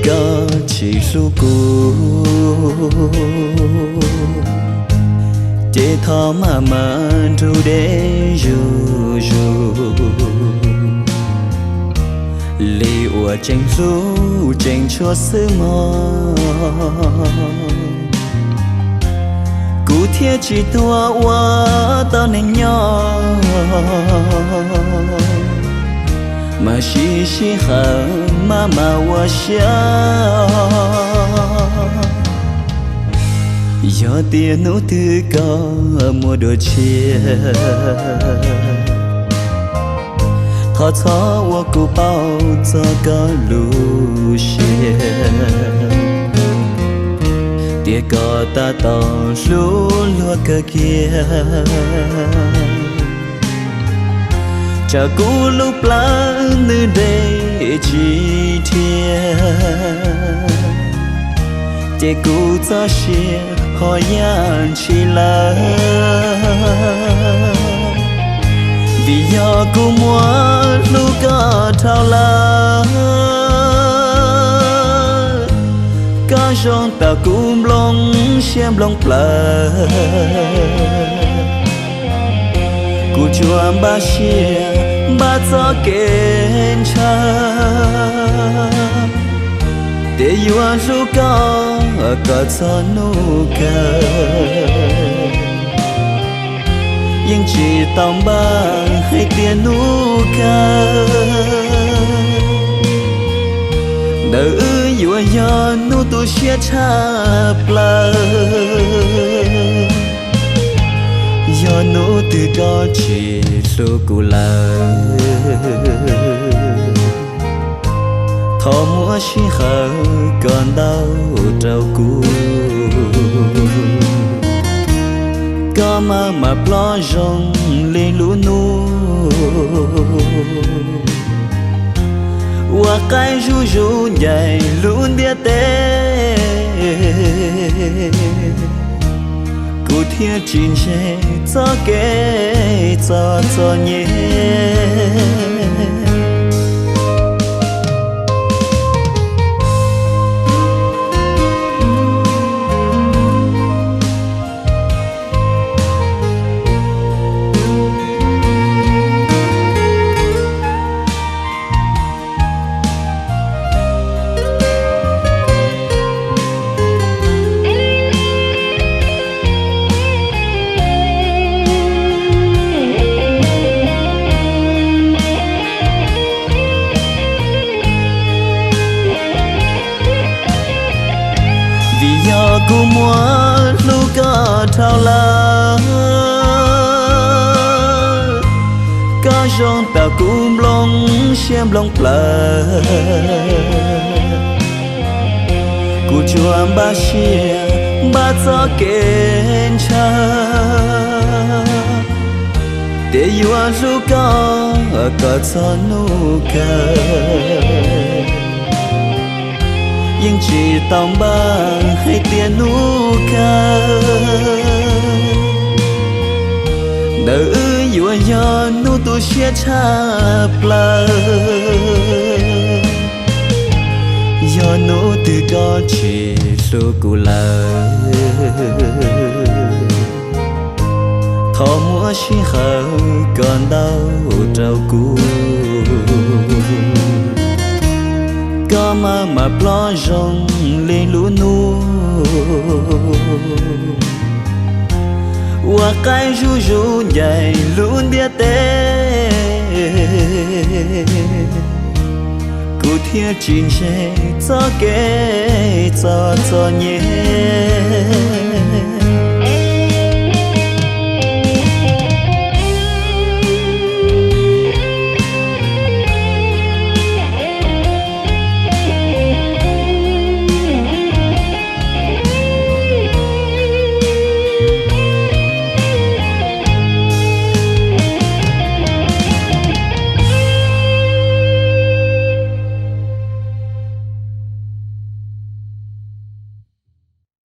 Koj tsis hlub kuv, ces thov maj mam nrug deb zuj zus li uas tseem hlub tseem tshua xwb mog. Kuv thiaj tsis tuag ua tau neeg nyob, mas sib sij hawm maj mam ua siab. Yog tias hnub twg koj muaj dua tshiab, thov txhob ua kuv paub txog koj lub siab, tias koj tab tom hlub luag kawg kiag. Tsam kuv lub plawv nws nres tsis dhia, ces kuv txoj sia ho yaj ntshis lawm. Vim yog kuv muaj hlub koj dhau lawm, koj zoo tau kuv nplooj siab nplooj plawv. Kuv tsuas npaj siab npaj txoj kev ntshaw, tias yuav hlub koj kom txog hnub kawg. Yeej tsis tau npaj hais tias hnub kawg ntawm wb yuav yog hnub tu siab tshaj plaws. Yog hnub twg koj tsis hlub kuv lawm, thov muab sij hawm kom ntau rau kuv. Koj maj mam plob zoo li lub nub uas qaij zuj zus ncaim lub ntiaj teb. Kuv thiaj tsis ntseeg txoj kev txom txom nyem. Vim yog kuv muaj hlub koj dhau lawm, koj zoo tau kuv nplooj siab nplooj plawv. Kuv tsuas npaj siab npaj txoj kev ntshaw, tias yuav hlub koj kom txog hnub kawg. Yeej tsis tau npaj hais tias hnub kawg ntawm wb yuav yog hnub tu siab tshaj plaws. Yog hnub twg koj tsis hlub kuv lawm, thov muab sij hawm kom ntau rau kuv. Koj maj mam plob zoo li lub nub uas qaij zuj zus ncaim lub ntiaj teb. Kuv thiaj tsis ntseeg txoj kev txom txom nyem.